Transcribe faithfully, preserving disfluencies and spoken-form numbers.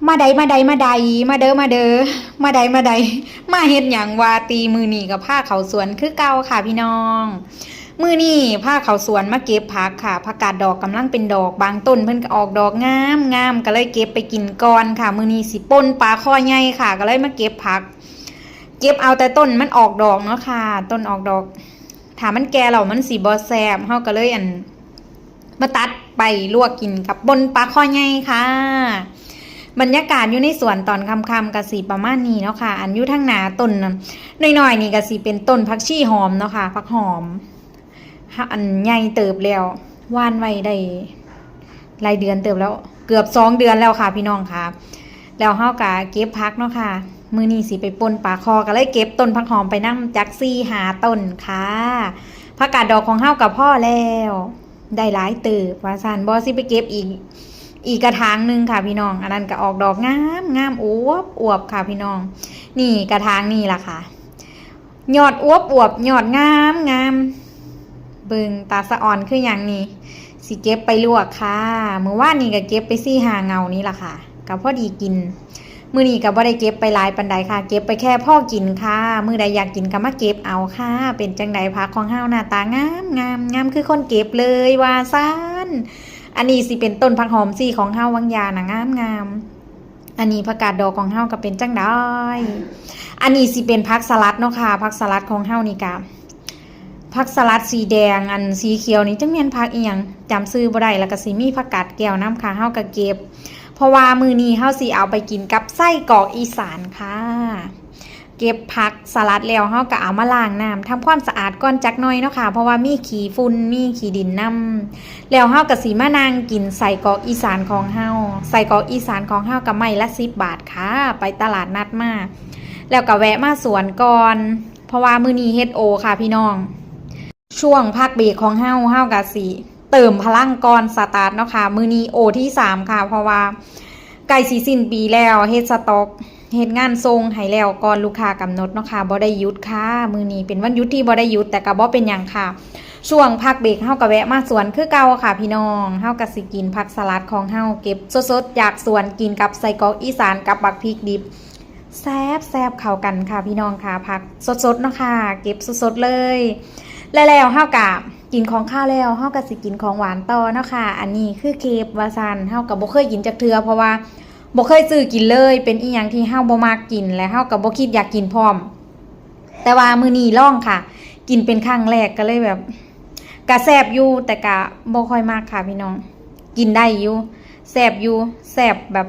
มาใดมาใดมาใด มาเด้อมาเด้อ มาใดมาใด มาเฮ็ดหยังว่าติ มื้อนี้ก็พาเข้าสวนคือเก่าค่ะพี่น้อง มื้อนี้พาเข้าสวนมาเก็บผักค่ะ ผักกาดดอกกำลังเป็นดอก บางต้นเพิ่นก็ออกดอกงามงาม ก็เลยเก็บไปกินก่อนค่ะ มื้อนี้สิป่นปลาคอใหญ่ค่ะ ก็เลยมาเก็บผัก เก็บเอาแต่ต้นมันออกดอกเนาะค่ะ ต้นออกดอก ถ้ามันแก่แล้วมันสิบ่แซ่บ เฮาก็เลยอัน มาตัดไปลวกกินกับป่นปลาคอใหญ่ค่ะ บรรยากาศอยู่ในสวนตอนค่ำๆก็สิประมาณนี้เนาะค่ะ อันอยู่ทางหน้าต้นน้อยๆนี่ก็สิเป็นต้นผักชีหอมเนาะค่ะ ผักหอม อันใหญ่เติบแล้ว หว่านไว้ได้หลายเดือนเติบแล้ว เกือบสองเดือนแล้วค่ะพี่น้องค่ะ แล้วเฮาก็เก็บผักเนาะค่ะ มื้อนี้สิไปป่นปลาคอ ก็เลยเก็บต้นผักหอมไปนำจักสี่ห้าต้นค่ะ ผักกาดดอกของเฮาก็พอแล้ว ได้หลายเติบว่าซั่น บ่สิไปเก็บอีก อีกกระถางหนึ่งค่ะพี่น้อง อันนั้นก็ออกดอกงามงามอวบอวบค่ะพี่น้อง นี่กระถางนี่ล่ะค่ะ ยอดอวบอวบ ยอดงามงาม เบิ่งตาสะออนคือหยังนี่ สิเก็บไปลวกค่ะ มื้อวานนี่ก็เก็บไปสี่ห้าเหง้านี่ล่ะค่ะ ก็พอดีกิน มื้อนี้ก็บ่ได้เก็บไปหลายปานใดค่ะ เก็บไปแค่พอกินค่ะ มื้อใดอยากกินก็มาเก็บเอาค่ะ เป็นจั่งใดผักของเฮาหน้าตางามงาม งามคือคนเก็บเลยว่าซั่น อันนี้สิเป็นต้นผักหอมซี่ของเฮา วังยาน่ะงามงาม อันนี้ผักกาดดอกของเฮาก็เป็นจั่งใด อันนี้สิเป็นผักสลัดเนาะค่ะ ผักสลัดของเฮานี่ก็ ผักสลัดสีแดง อันสีเขียวนี่จักแม่นผักอีหยัง จำชื่อบ่ได้ แล้วก็สิมีผักกาดแก้วนำค่ะ เฮาก็เก็บ เพราะว่ามื้อนี้เฮาสิเอาไปกินกับไส้กรอกอีสานค่ะ เก็บผักสลัดแล้วเฮาก็เอามาล้างน้ำ ทำความสะอาดก่อนจักหน่อยเนาะค่ะ เพราะว่ามีขี้ฝุ่น มีขี้ดินนำ แล้วเฮาก็สิมานั่งกินไส้กรอกอีสานของเฮา ไส้กรอกอีสานของเฮาก็ไม้ละสิบบาทค่ะ ไปตลาดนัดมา แล้วก็แวะมาสวนก่อน เพราะว่ามื้อนี้เฮ็ดโอค่ะพี่น้อง ช่วงพักเบรกของเฮา เฮาก็สิเติมพลังก่อนสตาร์ทเนาะค่ะ มื้อนี้โอที่สามค่ะ เพราะว่าใกล้สิสิ้นปีแล้ว เฮ็ดสต็อก เฮ็ดงานส่งให้แล้วก่อนลูกค้ากำหนดเนาะค่ะ บ่ได้หยุดค่ะ มื้อนี้เป็นวันหยุดที่บ่ได้หยุด แต่ก็บ่เป็นหยังค่ะ ช่วงพักเบรกเฮาก็แวะมาสวนคือเก่าค่ะพี่น้อง เฮาก็สิกินผักสลัดของเฮา เก็บสดๆจากสวน กินกับไส้กรอกอีสานกับบักพริกดิบ แซ่บๆเข้ากันค่ะพี่น้องค่ะ ผักสดๆเนาะค่ะ เก็บสดๆเลย และแล้วเฮาก็กินของคาวแล้ว เฮาก็สิกินของหวานต่อเนาะค่ะ อันนี้คือเครปว่าซั่น เฮาก็บ่เคยกินจักเทื่อ เพราะว่าบ่เคยซื้อกินเลย เป็นอีหยังที่เฮาบ่มักกิน และเฮาก็บ่คิดอยากกินพร้อม แต่ว่ามื้อนี้ลองค่ะ กินเป็นครั้งแรกก็เลยแบบ ก็แซ่บอยู่ แต่ก็บ่ค่อยมักค่ะพี่น้อง กินได้อยู่ แซ่บอยู่ แซ่บแบบ